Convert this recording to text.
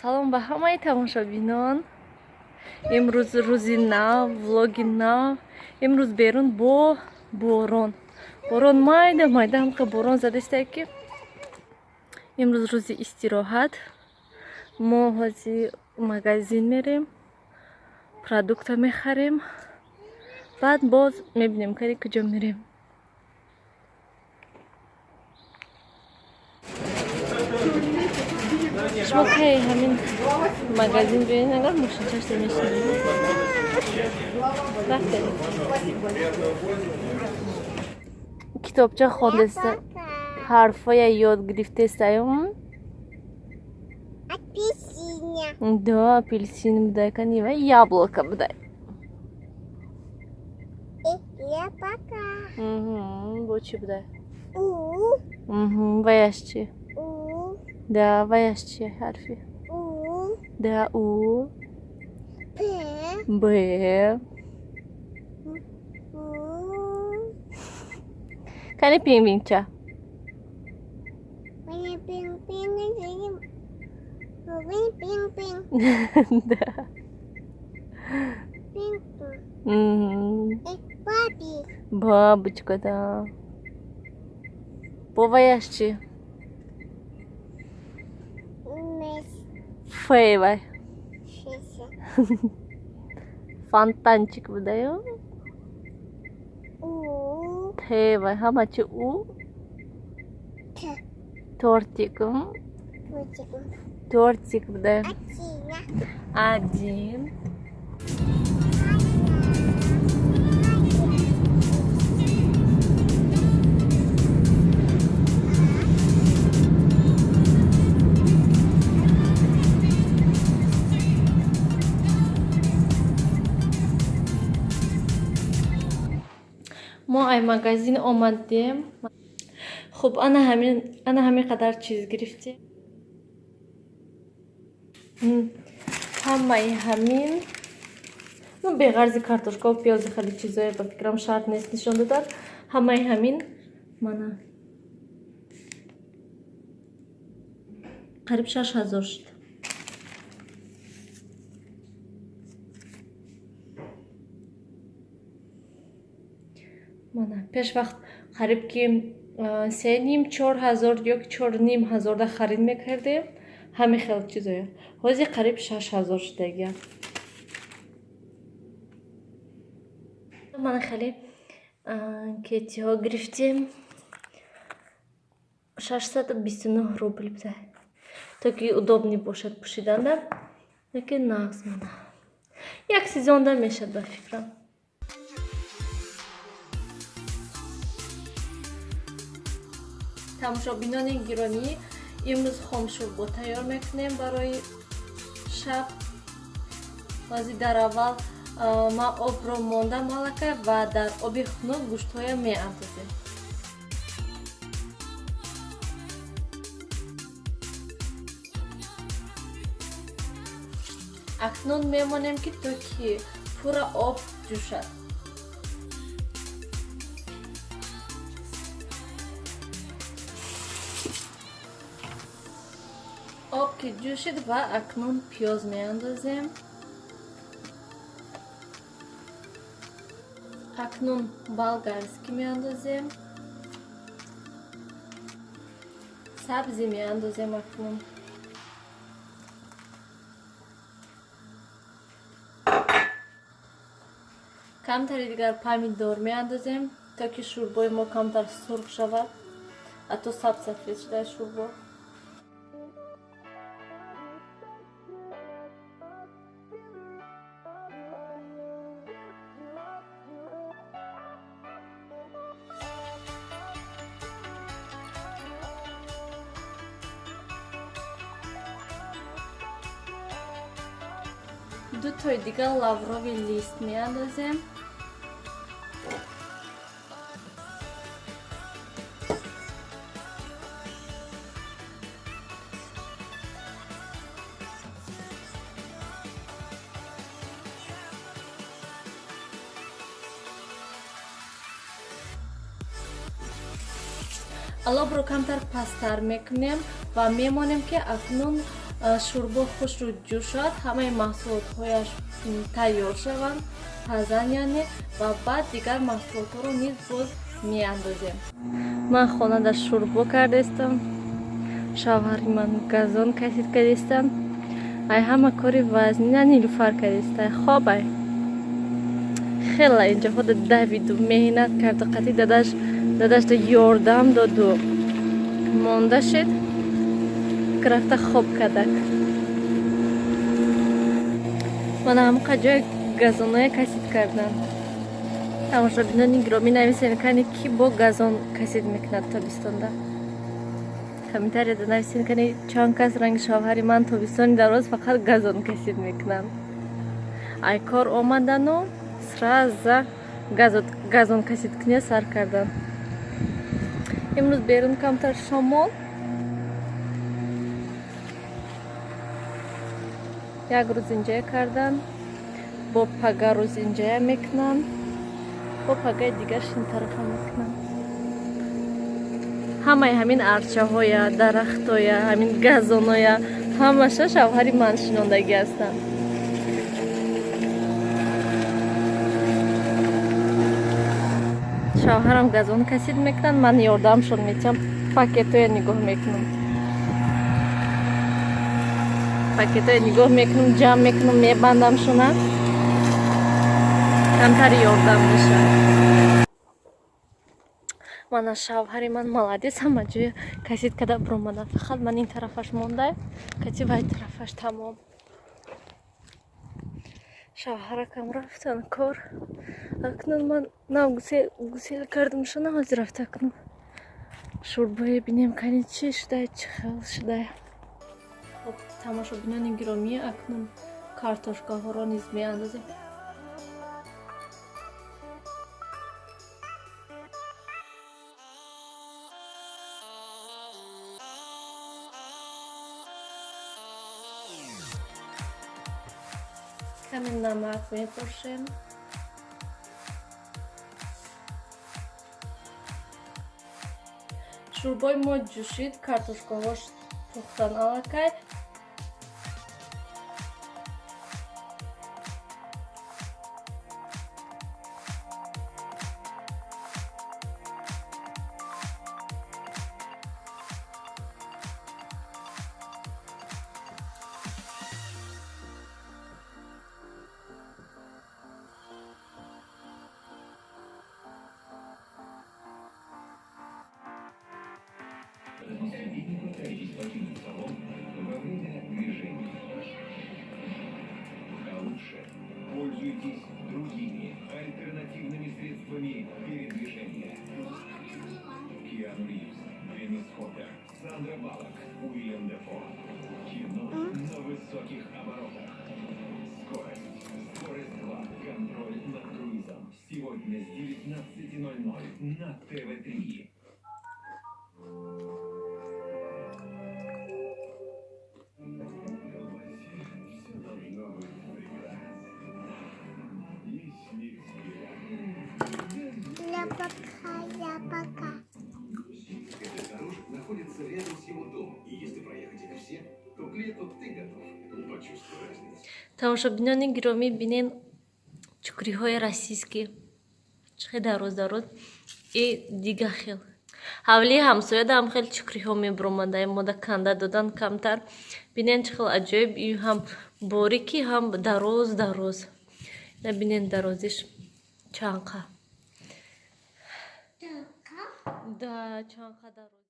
Салом ба ҳамаи тамошобинон. Имрӯз рӯзи нав, влоги нав. Имрӯз берун бо борон. Борон майда майда ҳамқа борон задастае, ки имрӯз рӯзи истироҳат. Мо ҳозир магазин мерем, продукта мехарем, баъд боз мебинем, кади куҷо мерем. Шумо кай ҳамин магазин биёед, агар мошинчашта мешинед, рафтем. Китобча хондаста, ҳарфоя ёд гирифтестаем. Апельсиня. Да, апельсин будай, канива яблоко будай. Я пока. Бо чӣ будай? У. Ваяш чӣ? У. Да, ваяш чи ҳарфи? У. Да, у. П. Б. У. Кани пингвинча? Пинг пинг пинг пинг. Да. Пинг. Баби. Бабочка, да. Бо ваяш чӣ? Фейвай. Фонтанчик будаю. У. Тевай. Ҳама чи у? Т. Тортик. Тортик. Тортик будай. Один. Один. Мо ай магазин омадем. Хуб, ана ҳамин қадар чиз гирифтем. Ҳамаи ҳамин, ну, беғарзи картошкаву пиёзи, хеле чизое, ба фикрам, шарт нест нишон додан. Ҳамаи ҳамин мана қариб 6000 шуд. Мана пешвақт қариб ки 3,5, 4000 ё 4,5 ҳазорда харид мекардем ҳамин хел чизоя, ҳозир қариб 6000 шудагия. Мана хеле кетиҳо гирифтем, 629 рубл буда, то ки удобный бошад пӯшиданда, лекин нағз. Мана як сезонда мешад, ба фикрам. Тамошобинони гиромӣ, имрӯз хомшӯрбо тайёр мекунем барои шаб. Ҳозир дар аввал ман обро мондам аллакай ва дар оби хунук гӯштҳоям меандозем. Акнун мемонем, ки то ки пурра об ҷӯшад. Об ки ҷӯшид, ва акнун пиёз меандозем. Акнун болгарский меандозем, сабзӣ меандозем. Акнун камтари дигар помидор меандозем, то ки шӯрбои мо камтар сурх шавад, а то сабсафед шуда шӯрбо. Дутои дигар лавровый лист меандозем. Алобро камтар пасттар мекунем ва мемонем, ки акнун Шӯрбо хушрӯ ҷӯшад, ҳамаи маҳсулотҳояш тайёр шаванд, пазан яъне, ва баъд дигар маҳсулотҳоро низ боз меандозем. Ман хонада шӯрбо кардастам, шавҳари ман газон касид кардастанд. Ай ҳама кори вазнина Нилуфар кардеста. Хобай хела инҷоҳода давиду меҳнат карду қатъи дадашда ёрдам доду монда шид, рафта хоб кардак. Мана ҳамақа ҷои газоное касид кардан. Тамошобинони гиромӣ, нависен, кани ки бо газон касид мекунад тобистонда. Комментарияда нависен, кани чанд кас ранги шавҳари ман тобистони дароз фақат газон касид мекунанд. Ай кор омадану сразу газон касид куния сар кардан. Имрӯз берун камтар шамол, як рӯз инҷая кардан, бо пага рӯз инҷая мекунанд, бо пагаи дигар ин тарафа мекунанд. Ҳамаи ҳамин арчаҳоя, дарахтоя, ҳамин газоноя ҳамаша шавҳари ман шинондагӣ ҳастанд. Шавҳарам газон касид мекунанд, ман ёрдамшон метиҳам, пакетоя нигоҳ мекунам, пакетоя нигоҳ мекунам, ҷамъ мекунам, мебандамшона, камтар ёрдам мешавад. Мана шавҳари ман молодец, ҳама ҷоя касид када биромада, фақат ман ин тарафаш монда, кати вай тарафаш тамом. Шавҳаракам рафтан кор, акнун ман нав гусел кардамшона, ҳозир рафта акнун шӯрбое бинем, кани чӣ шудай, чӣ хел шудай. Хоб, тамошобинони гиромӣ, акнун картошкаҳоро низ меандозем. Каме намак мепошем. Шӯрбои мо ҷӯшид, картошкаҳош пухтан аллакай. Не пытайтесь покинуть салон во время движения. А лучше пользуйтесь другими альтернативными средствами передвижения. Киану Ривз, Деннис Хоппер, Сандра Баллок, Уиллем Дефо. Кино на высоких оборотах. Скорость. Скорость 2. Контроль над круизом. Сегодня с 19:00 на ТВ3. Я пока. Этот гараж находится рядом с его домом, и если проехать их все, то к лету ты готов. Почувствуй разницу. Тамошобинони гиромӣ, бинен чукриҳои российский чӣ хел дароз дароз и дига хел. Ҳавлии ҳамсоядаам хел чукриҳо мебуромада, мода канда додан камтар. Бинен чӣ хел аҷоиб, и ҳам борикӣ, ҳам дароз дароз. На, бинен дарозиш чанқа. Чанқа? Да, чанқа дароз.